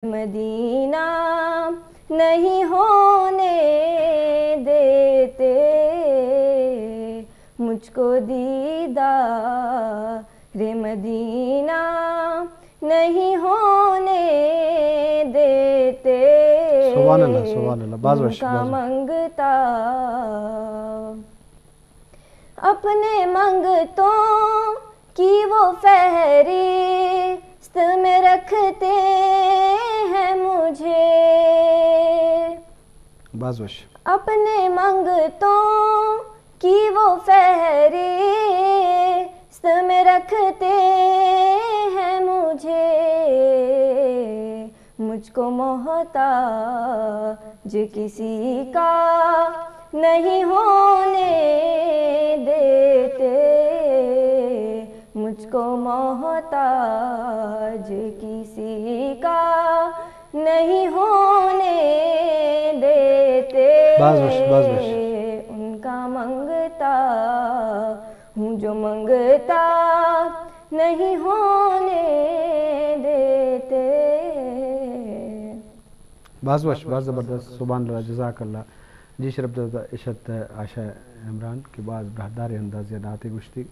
مدینہ نہیں ہونے دیتے، مجھ کو دیدار مدینہ نہیں ہونے دیتے۔ سبحان اللہ، سبحان اللہ، باز وش، ان کا باز وش۔ منگتا اپنے منگتوں کی وہ فہرست میں رکھتے ہیں مجھے۔ باز وش۔ اپنے منگتوں کی وہ فہرست میں رکھتے ہیں مجھے، مجھ کو محتاج کسی کا نہیں ہونے دیتے، مجھ کو محتاج کسی کا نہیں ہونے دیتے۔ باز وش، باز وش۔ ان کا منگتا ہوں جو منگتا نہیں ہونے دیتے۔ باز وش، باز زبردست، سبحان اللہ، جزاک اللہ۔ جی شرپ داتا، اشت عائشہ عمران کہ باز براہداریں اندازے ءَ نعتے گوشتی۔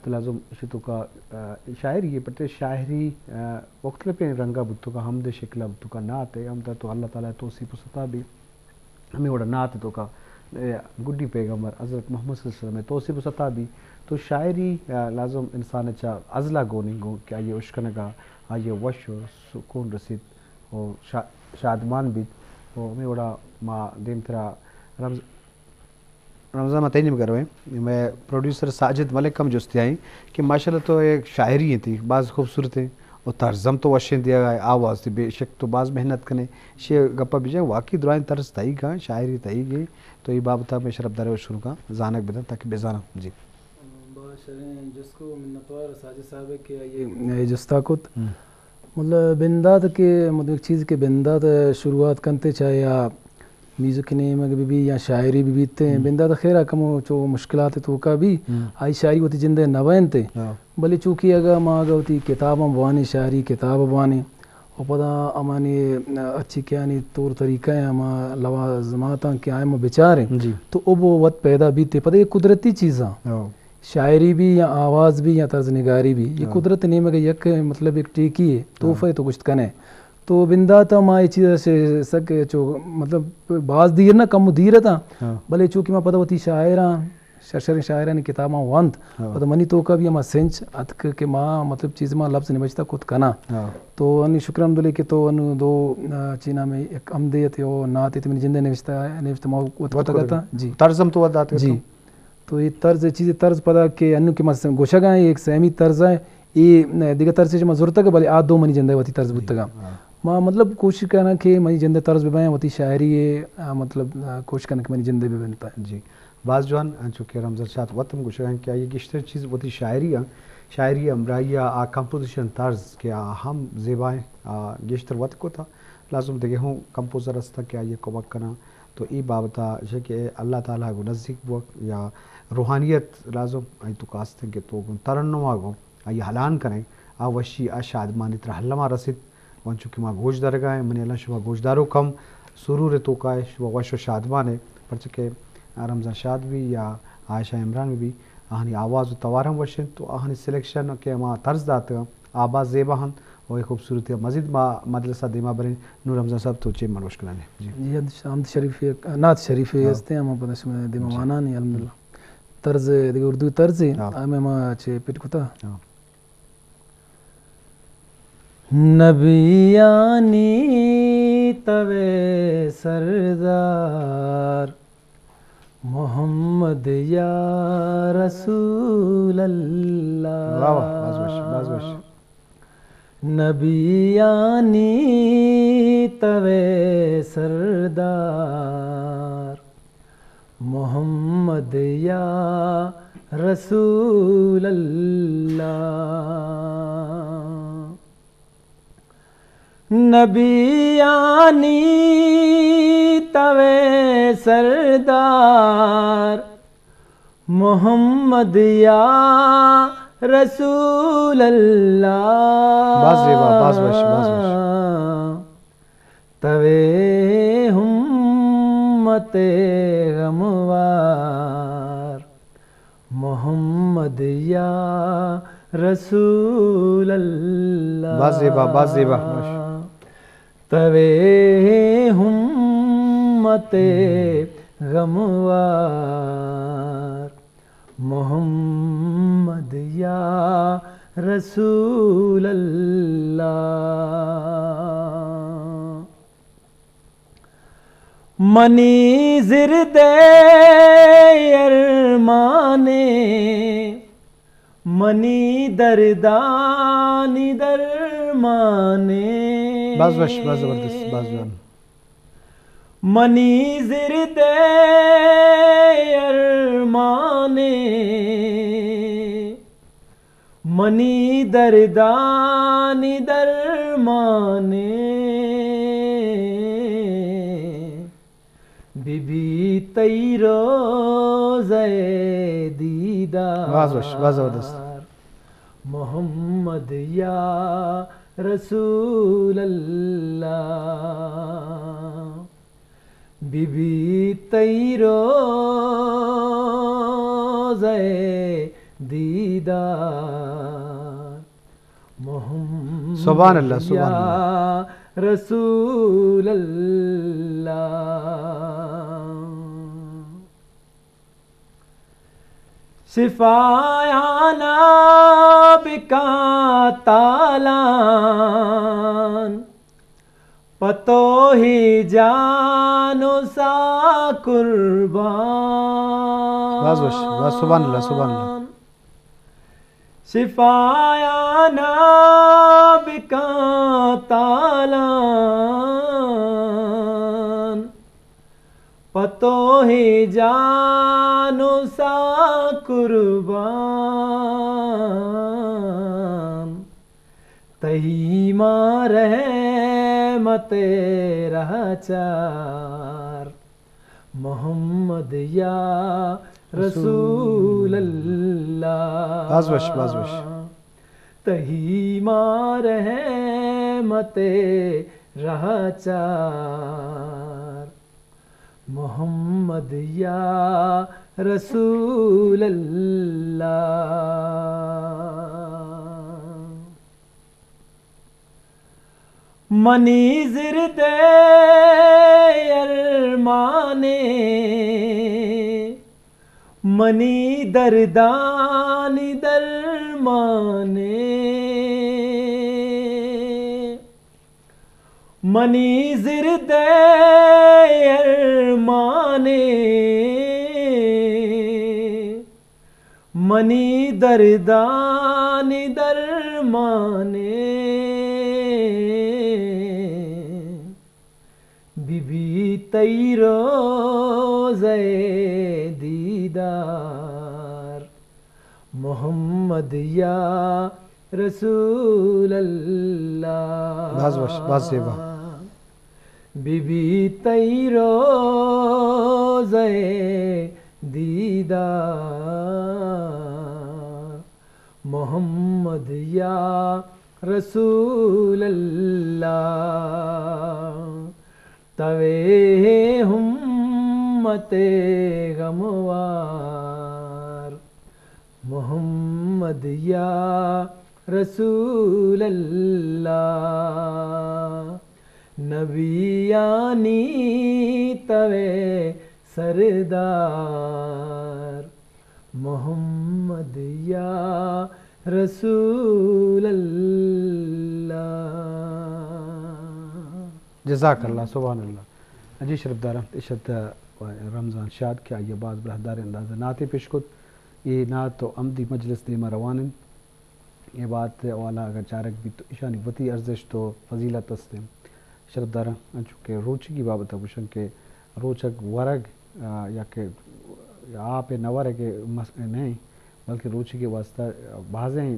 تو لازم اشی توکا، آ، شاعری یہ پتے شاعری، آ، مختلفیں رنگا بوتگا، حمد شکلا بوتگا، نعت ءِ حمد تو اللہ تعالی توصیف و ستا بھی۔ ہمیں وڑا نعت توکا، اے، گڈی پیغمبر حضرت محمد صلی اللہ علیہ وسلم توصیف و ستا بھی۔ تو شاعری، آ، لازم انسان چا ازلا گونی گو کہ آئیے اشکنگا، آئیے وش و سکون رسید و شا-، شادمان بیت۔ و ہمیں وڑا ما دیمترا رمض-، رمضان ما تئی نیمگا رویں۔ مئے پروڈیوسر ساجد ملک ہم جستی آئیں کہ ماشاءاللہ تو ایک شاعری ہیں تئی، باز خوبصورت ہیں۔ و طرز ہم تو وشیں دیا گا، آواز تئی بے شک تو باز محنت کنے۔ شے گپا بجائیں، واقعی درائیں طرز تئی گا، شاعری تئی گے۔ تو یہ بابتا میں شرپ دارے و شروع کا زانگ بدن تاکہ بزاناں۔ جی۔ باز شریں جست کو منتوار ساجد صاحب کہ آئیے جستا کت۔ ہم۔ مطلب بندات کہ مطلب ایک چیز کہ بندات شروعات کنتے، چاہے آ میوزک نیمگ بہ بی یا شاعری بہ بیت، ہم۔ بندات خیر آ کمو چو مشکلات توکا بھی ہم۔ آئی شاعری وتی جندے نہ بینتے۔ ہاں۔ بلے چونکہ اگا ما اگا وتی کتاباں بوانیں، شاعری کتاب بوانیں، و پدا ہمانی اچھی کیانی طور طریقہ ہیں، ہما لوازماتاں کہ آئیں ما بچاریں، جی۔ تو اب و وت پیدا بیتے۔ پدا یہ قدرتی چیزاں۔ ہاں۔ شاعری بھی یا آواز بھی یا طرز نگاری بھی، یہ ہاں۔ قدرت نیمگ یک، مطلب، ایک ٹیکی ہے، ہاں۔ تحفہ ہے تو گشت کنے۔ تو بندات ما یہ چیز سے سک چو، مطلب، باز دیر نہ، کم دیر تھا۔ ہاں۔ بلے چونکہ ما پدا وتی شاعراں، شر شریں شاعرانی کتاباں وانت، ہاں۔ پدا منی توکا بھی ہما سنچ اتک کہ ما، مطلب، چیز ما لفظ نبشتہ کت کنا۔ ہاں۔ تو انی شکر الحمدللہ کہ تو انو دو، آ، چی نام ہے، ایک حمدے تے او نعتے تے منی جندے نبشتہ، نبشتہ ما وت وت کتگ کتگ۔ اتاں۔ جی۔ طرز ہم تو وت داتگ جی۔ اتاں۔ تو یہ طرز، چیز طرز پدا کہ انو کہ ما سم-، گوشگا ہیں، ایک سیمی طرز ہے، یہ دیگہ طرز چہ ما زرتگ، بلے آ دو منی جندے وتی طرز بوتگا۔ ہاں۔ ما مطلب کوشش کناں کہ منی جندے طرز ببین، وتی شاعری، آ، مطلب، آ، کوشش کناں کہ منی جندے ببنت۔ جی۔ باز جوان، انچو کہ رمضان شاد وت ہم گوشگ انت کہ آئی گیشتر چیز وتی شاعری آں، شاعری ہمراہی آ، آ کمپوزیشن طرز کہ آ ہم زیبا ہیں، آ گیشتر وت کتا۔ لازم دگہ ہوں کمپوزر ہستا کہ آئی کمک کناں۔ تو ای بابتا شے کہ اللہ تعالی گو نزدیک بوک یا روحانیت لازم آئی تو کاستن کہ تو گوں ترنم آ گوں آئی ہلان کنئے، آ وشی، آ شادمانی ترا الما رسیت۔ و انچو کہ ما گوشدارگا ایں، منی الان شما گوشداروک ہم سرور توکا اے، شما وش و شادمان اے، پرچہ کہ رمضان شاد بی یا عائشہ عمران بی، آہانی آواز و توار ہم وش انت و آہانی سلیکشن کہ ما طرز داتگا، آ باز زیبا انت و اے خوبصورتی مزید ما مجلسا دیما بریں۔ نوں رمضان صاحب تو چے من وش کنانے؟ جی۔ جی، حمد شریف، نعت شریف ہاں۔ ہستیں، ہم پدا شما دیما جی۔ وانانی، الحمدللہ۔ طرز دگہ اردو طرز، ہاں۔ ہمیں ما چے پٹ کتا۔ ہاں۔ نبیانی توے سردار، محمد یا رسول اللہ۔ واہ واہ، باز وش، باز وش۔ نبیانی توے سردار، محمد یا رسول اللہ۔ نبیانی توے سردار، محمد یا رسول اللہ۔ باز زیبا، باز وش، باز وش۔ توے امت غموار، محمد یا رسول اللہ۔ باز زیبا، باز زیبا۔ توے امت غموار، محمد یا رسول اللہ۔ منی زردے ارمانے، منی دردانی درمانے۔ باز وش، باز زبردست، باز جوان۔ منی زردے ارمانے، منی دردانی درمانے۔ بی بی تئی روزہ دیدار۔ باز وش، باز زبردست۔ محمد یا رسول اللہ۔ بی بی تئی روزہ دیدار۔ محمد سبحان اللہ، سبحان اللہ۔ یا رسول اللہ۔ شفایانا بکاں تالان، پہ تو ہی جان و ساہ قربان۔ باز وش، باز سبحان اللہ، سبحان اللہ۔ شفایانا بکاں تالان، پہ تو ہی جان و ساہ قربان۔ تئی ما رحمت رہچار، محمد یا رسول اللہ۔ باز وش، باز وش۔ تئی ما رحمت رہچار، محمد یا رسول اللہ۔ منی زردے ارمانے، منی دردانی درمانے۔ منی زردے ارمانے، منی دردانی درمانے۔ بی بی تئی روزہ دیدار، محمد یا رسول اللہ۔ باز وش، باز زیبا۔ بی بی تئی روزہ دیدار، محمد یا رسول اللہ۔ توے امت غموار، محمد یا رسول اللہ۔ نبیانی توے سردار، محمد یا رسول اللہ۔ جزاک اللہ، سبحان اللہ۔ جی شرفدار، اشت رمضان شاد کہ آئی باز براہدار انداز نعتے پیش کت۔ اے نعت و عمدی مجلس دیما روان انت۔ اے بات حوالہ اگر چارگ بیت تو ایشانی وتی ارزشت و فضیلت است انت۔ شرفدار، انچو کہ روچگی بابت گوشن کہ روچگ ورگ، آ، یا کہ آپ نہ ورگ مس-، نہیں، بلکہ روچگی واسطہ بازیں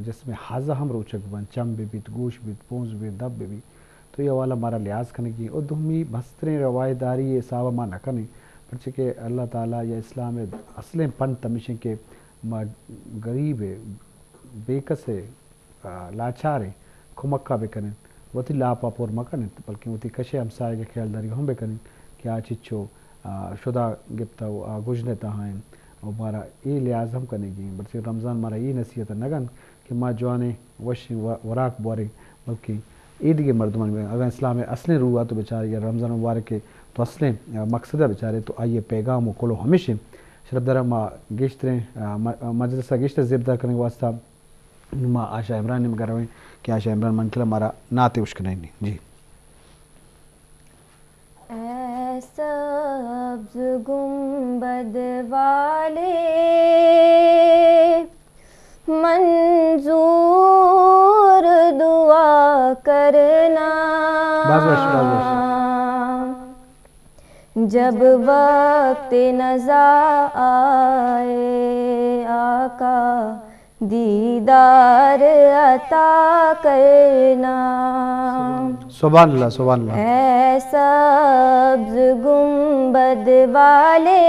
جسم حاضہ ہم روچگ بنت، چم بہ بیت، گوش بیت، پونز بیت، دپ بہ بیت۔ تو اے حوالہ مارا لحاظ کنگی۔ و دومی مستریں روایت داری حساب ما نہ کنیں، پرچہ کہ اللہ تعالی یا اسلام اصلیں پنت ہمیشیں کہ ما غریب، بے کس، آ، لاچاریں کمکا بکنیں۔ وتی لاپ ءَ پر مہ کن انت، بلکیں وتی کش ءِ ہمساہگ ءِ خیالداری ہم بہ کن انت کہ آ چچو، آ، شدا گپتہ و آ گژن ءِ تہا انت و مارا اے لحاظ ہم کنگی انت۔ بلکیں رمضان مارا اے نصیحت ءَ نہ کنت کہ ما جوانیں وشیں و-، وراک بوریں، بلکیں اے دگہ مردمان بہ، اگاں اسلام ءِ اصلیں روح ءَ تو بچارے یا رمضان مبارک ءِ تو اصلیں، آ، مقصد ءَ بچارے تو آئی ءِ پیغام و کلو ہمیش انت۔ شرپدار، ما گیشتریں، آ، م-، مجلس ءَ گیشتر زیبدار کنگ واسطہ ما آشا عمران نیمگا رویں کہ آشا عمران منکلا مارا نعتے اشکنائینی۔ جی۔ اے سبز گنبد والے، منظور دعا کرنا۔ باز وش، باز وش۔ جب وقت نزا آئے آقا، دیدار عطا کرنا۔ سبحان اللہ، سبحان اللہ۔ اے سبز گنبد والے،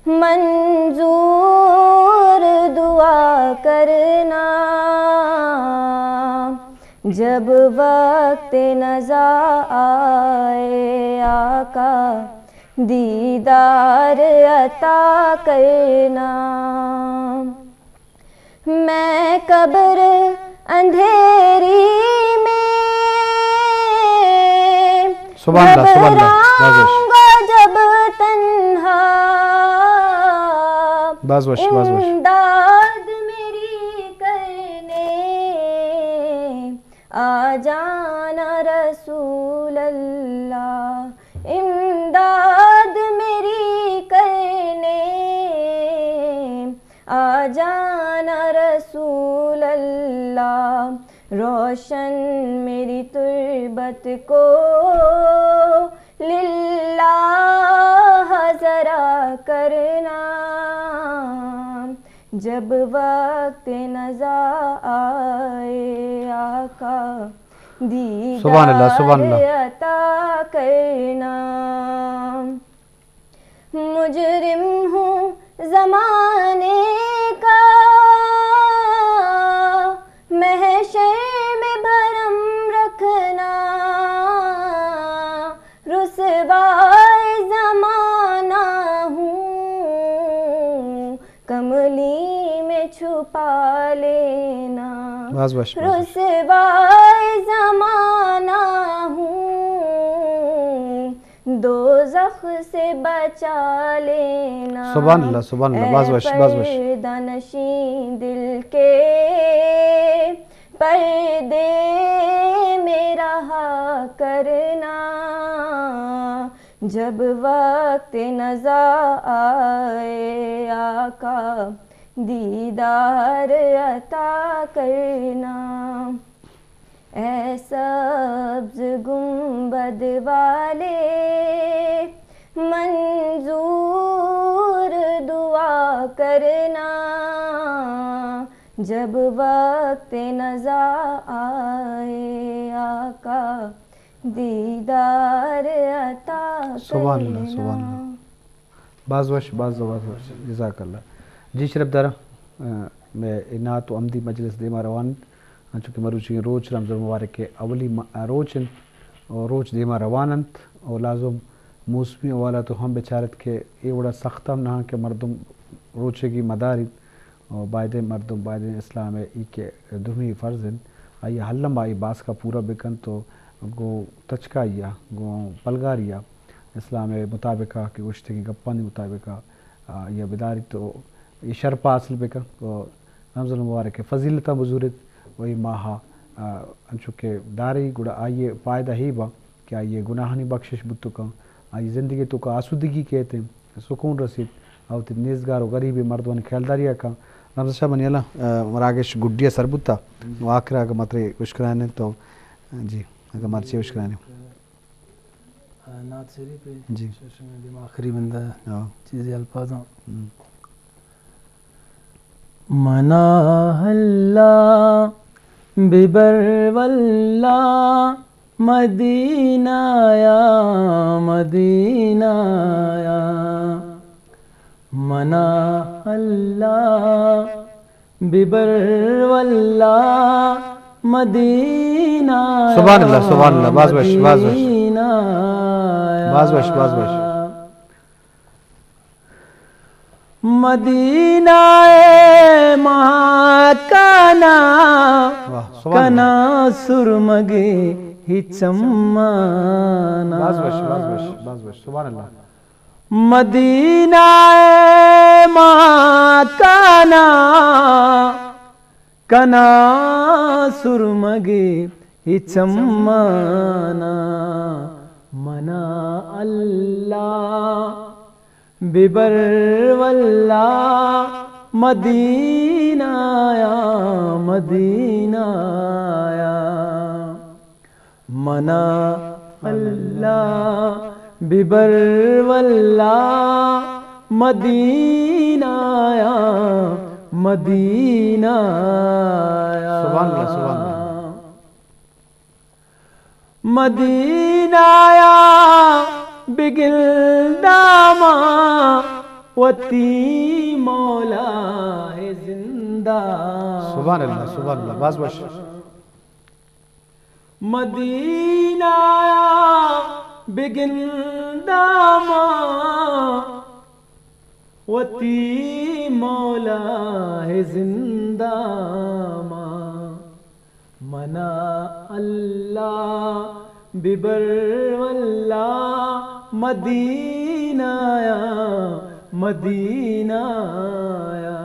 منظور دعا کرنا۔ جب وقت نزا آئے آقا، دیدار عطا کرنا۔ میں قبر اندھیری میں، سبحان اللہ، سبحان اللہ۔ باز وش۔ گھبراؤں گا جب تنہا، باز وش، باز وش۔ امداد میری کرنے آ جانا رسول اللہ، امداد میری کرنے آ جانا رسول اللہ، روشن میری تربت کو للہ ذرا کرنا۔ جب وقت نزا آئے آقا، دیدار، سبحان اللہ، سبحان اللہ۔ عطا کرنا۔ مجرم ہوں زمانے کا، محشر میں بھرم رکھنا۔ رسوائے زمانہ ہوں، کملی میں چھپا لینا۔ باز وش، باز وش۔ رسوائے زمانہ ہوں، دوزخ سے بچا لینا۔ سبحان اللہ، سبحان اللہ، باز وش، باز وش۔ اے پردہ نشین دل کے پردے میں رہا کرنا، جب وقت نزا آئے آقا، دیدار عطا کرنا۔ اے سبز گنبد والے، منظور دعا کرنا، جب وقت نزا آئے آقا، دیدار عطا کرنا۔ سبحان اللہ، سبحان اللہ۔ باز وش، باز زبردست، جزاک اللہ۔ جی شرپدار، آ، مئے اے نعت و ہمدی مجلس دیما روان انت، انچو کہ مروچی روچ رمضان مبارک ءِ اولی م-، آ، روچ انت و روچ دیما روان انت و لازم موسمی حوالہ تو ہم بچارت کہ اے وڑا سخت ہم نہ انت کہ مردم روچگی مداریت و بایدیں مردم، بایدیں اسلام ءِ ای کہ دومی فرض انت، آئی ءَ الم آئی باسک ءَ پورا بکنت و گوں تچکائی ءَ، گوں پلگاری ءَ اسلام ءِ مطابق ءَ کہ گوشتگیں گپانی مطابق ءَ آئی ءَ بداریت و اے شرپ ءَ حاصل بکنت و رمضان المبارک ءِ فضیلتاں بزوریت و اے ماہ ءَ، آ، انچو کہ دارے گڑا آئی ءِ فائدہ اے باں کہ آئی ءِ گناہانی بخشش بوت کنت، آئی ءِ زندگی ءِ توکا آسودگی کیت، سکون رسیت، آ وتی نیزگار و غریبیں مردمانی خیالداری ءَ کنت۔ رمضان شاہ منی اللہ، آ، مراگش گڈی ءَ سر بوتا و آخر ءَ اگاں ما ترا اشکنائیں تو، جی، اگاں مرچی اشکنائیں۔ نعت شریف ءِ، جی۔ شمئے دیم ءَ آخری بندہ ءَ، ہاں۔ چیزے الفاظاں۔ ہم۔ منا اللہ ببر واللہ مدینہ یا، مدینہ یا۔ منا اللہ ببر واللہ مدینہ سبحان اللہ، سبحان اللہ، باز وش، باز وش۔ مدینہ باز وش، باز وش۔ مدینہ مکانا واہ، سبحان اللہ۔ کنا سرمگے ہی چمانا۔ باز وش، باز وش، باز وش، سبحان اللہ۔ مدینہ مکانا کنا سرمگے ہی چمانا، منا اللہ ببر واللہ مدینہ یا، مدینہ یا۔ منا اللہ ببر واللہ مدینہ یا، مدینہ یا۔ سبحان اللہ، سبحان اللہ۔ مدینہ یا بگل داما وتی مولا ہے زندہ۔ سبحان اللہ، سبحان اللہ، باز وش۔ مدینہ یا بگنداما وتی مولا ہے زندہ ما۔ منا اللہ ببر واللہ مدینہ یا، مدینہ یا۔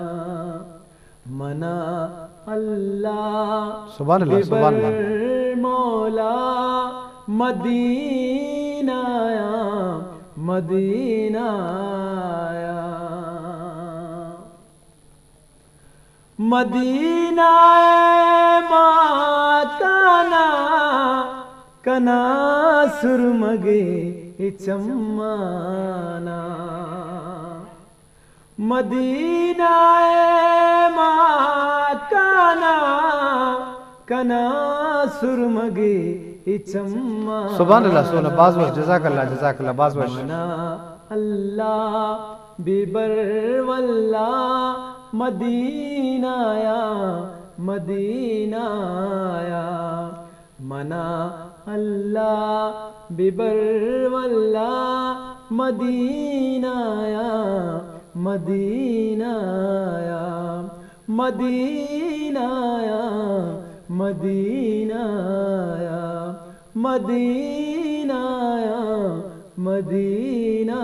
منا اللہ سبحان اللہ، سبحان اللہ۔ ببر مولا مدینہ یا، مدینہ یا۔ مدینہ مکانا کنا سرمگے چمانا۔ مدینہ مکانا کنا سرمگے چمانا۔ سبحان اللہ، سبحان اللہ، باز وش، جزاک اللہ، جزاک اللہ، باز وش۔ منا اللہ ببر واللہ مدینہ یا، مدینہ یا۔ منا اللہ ببر واللہ مدینہ یا، مدینہ یا۔ مدینہ یا، مدینہ یا، مدینہ یا، مدینہ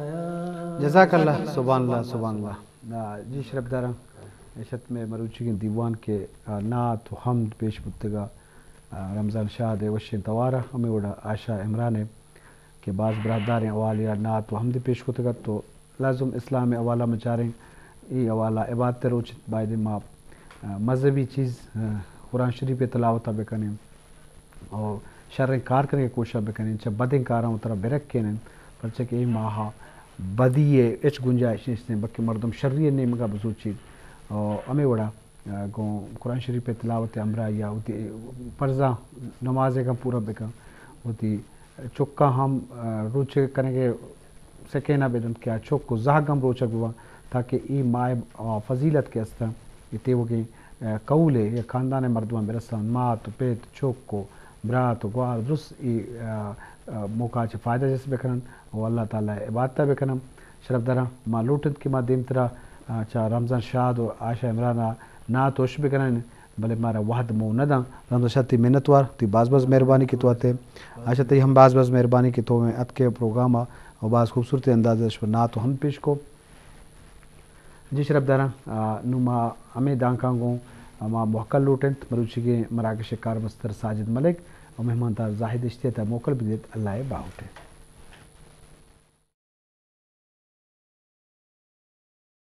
یا۔ جزاک اللہ، سبحان اللہ، سبحان اللہ۔ آ، جی شرپداراں، اے شت مئے مروچیگیں دیوان کہ، آ، نعت و حمد پیش بوتگ ءَ، آ، رمضان شاد ءِ وشیں توار ءَ، ہمے وڑ ءَ آشا عمران ءِ کہ باز براہداریں حوالے ءَ نعت و حمد پیش کتگ ات، تو لازم اسلام ءِ حوالہ ءَ ما چاریں، اے حوالہ عبادت ءِ روچ انت، بایدیں ما، آ، مذہبی چیز، آ، قرآن شریف ءِ تلاوت ءَ بکنیں اور شریں کار کنگ ءِ کوشش ءَ بکنیں، چہ بدیں کاراں وترا برکینیں، پرچہ کہ اے ماہ ءَ بدی ءِ ہچ گنجائش نیست انت، بلکہ مردم شری ءِ نیمگ ءَ بسوچیت۔ اور ہمے وڑ ءَ گوں قرآن شریف ءِ تلاوت ءِ ہمراہی ءَ وتی فرضاں نمازیگ ہم پورا بکن، وتی چکاں ہم، آ، روچگ کنگ ءِ سکین ءَ بدنت کہ آ چک و زہگ ہم روچگ ببنت، تاکہ اے ماہ ءِ، آ، فضیلت کہ است انت، اے تیوگیں، آ، کہول ءِ یا خاندان ءِ مردماں برساں، مات و پت، چک و برات و گوار درست اے، آ، آ، موقع ءَ چہ فائدہ جست بکننت و اللہ تعالیٰ ءِ عبادت ءَ بکننت۔ شرپداراں، ما لوٹ انت کہ ما دیمترا، آ، چہ رمضان شاد و آشا عمران ءَ نعت وش بکنیں، بلے مارا وہد موہ نہ داں۔ رمضان شاد، تئی منت وار، تئی باز باز مہربانی کہ تو اتئے۔ آشا، تئی ہم باز باز مہربانی کہ تو اتکئے پروگرام ءَ و باز خوبصورتیں انداز ءَ شما نعت و حمد پیش کو۔ جی شرپداراں، آ، نوں ما ہمے دانکاں گوں، آ، ما موکل لوٹ انت مروچیگیں مراگش ءِ کارمستر ساجد ملک و مہماندار زاہد اشتی ءَ تہ ءَ موکل بدیت۔ اللہ ءِ باہوٹ ءَ۔